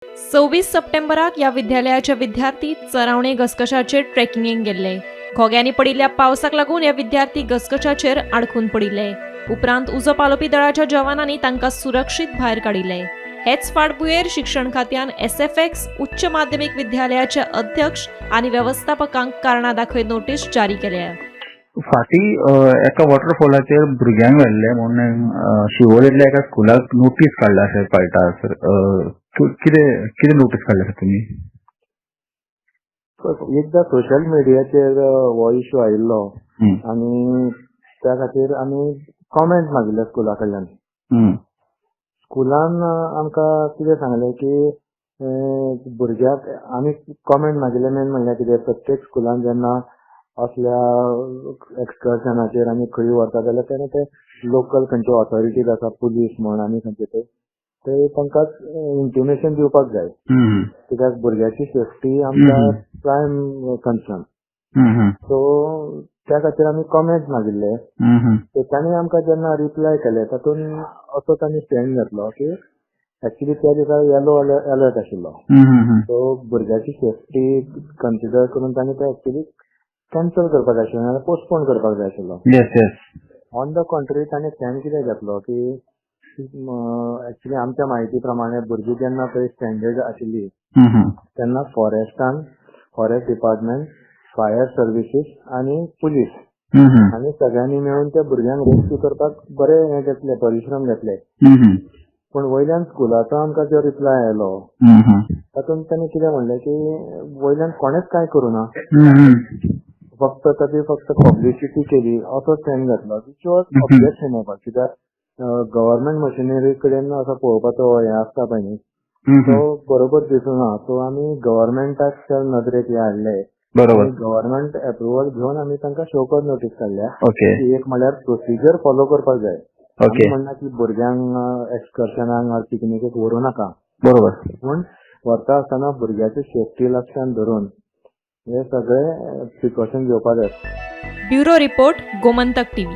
26 सप्टेंबराक ह्या विद्यालयाचे विद्यार्थी चरावणे घसघशाचेर ट्रेकिंगेक गेल्ले. घोग्यांनी पडिल्ल्या पावसाक लागून हे विद्यार्थी घसघशाचेर आडखून पडिल्ले. उपरांत उजो पालोवपी दळाच्या जवानांनी तांकां सुरक्षीत भायर काडिल्ले. हेच फाटभुंयेर शिक्षण खात्यान एसएफएक्स उच्च माध्यमीक विद्यालयाचे अध्यक्ष आनी वेवस्थापकांक कारणां दाखय नोटीस जारी केल्या. फाटी एका वॉटरफॉलाचेर भुरग्यांक व्हेल्ले म्हणून शिवोलेंतल्या एका स्कुलाक नोटीस काडल्या अशें कळटा सर. कितें कितें नोटीस काडल्या सर तुमी? एकदां सोशल मिडियाचेर हो इशू आयिल्लो आनी त्या खातीर आमी कॉमेंट मागिल्ले स्कुला कडल्यान. स्कुलान आमकां कितें सांगलें की भुरग्याक आमी कॉमेंट मागिल्ले. मेन म्हणल्यार कितें, प्रत्येक स्कुलान जेन्ना असल्या एक्सकर्शनाचेर आमी खंय व्हरता जाल्यार तेन्ना ते लोकल खंयचे ऑथॉरिटीज आसा, पुलीस म्हण आनी खंयचे ते ते तांकां इंटिमेशन दिवपाक जाय, कित्याक भुरग्याची सेफ्टी आमकां प्रायम कन्सर्न. सो त्या खातीर आमी कॉमेंट मागिल्ले. ते तांणी आमकां जेन्ना रिप्लाय केले, तातूंत असो तांणी स्टँड घेतलो की एक्चुली त्या दिसा येलो अलर्ट आशिल्लो, सो भुरग्याची सेफ्टी कन्सिडर करून तांणी ते एक्चुली कॅन्सल करपाक जाय आशिल्लें नाल्यार पोस्टपोन करपाक जाय आशिल्लो. Yes yes on the contrary, ताणें स्टँड कितें घेतलो की एक्चुली आमच्या म्हायती प्रमाणे भुरगीं जेन्ना पळय स्टँडर्ड आशिल्ली तेन्ना फॉरेस्टान, फॉरेस्ट डिपार्टमेंट, फायर सर्विसीस आनी पुलीस आनी सगळ्यांनी मेळून त्या भुरग्यांक रेस्क्यू करपाक बरे हे घेतले, परिश्रम घेतले. पूण वयल्यान स्कुलाचो आमकां जो रिप्लाय आयलो, तातूंत तांणी कितें म्हणलें की वयल्यान कोणेच कांय करूं ना, फक्त ताची फक्त पब्लिसिटी केली असो स्टँड घेतलो, which was objectionable, कित्याक गव्हर्मेंट मशिनरी कडेन असो पळोवपाचो हें आसता पळय न्ही, तो बरोबर दिसना. सो आमी गव्हर्मेंटाच्या नदरेक हे हाडले. गव्हर्मेंट एप्रुवल घेवन आमी तांकां शोकॉज नोटीस काडल्या की एक म्हणल्यार प्रोसिजर फॉलो करपाक जाय. आमी म्हणना की भुरग्यांक एक्सकर्शनाक, पिकनिकेक व्हरूं नाका, पूण व्हरता आसतना भुरग्याची सेफ्टी लक्षात धरून हे सगळे प्रिकॉशन घेवपाक जाय. Bureau report, Gomantak TV.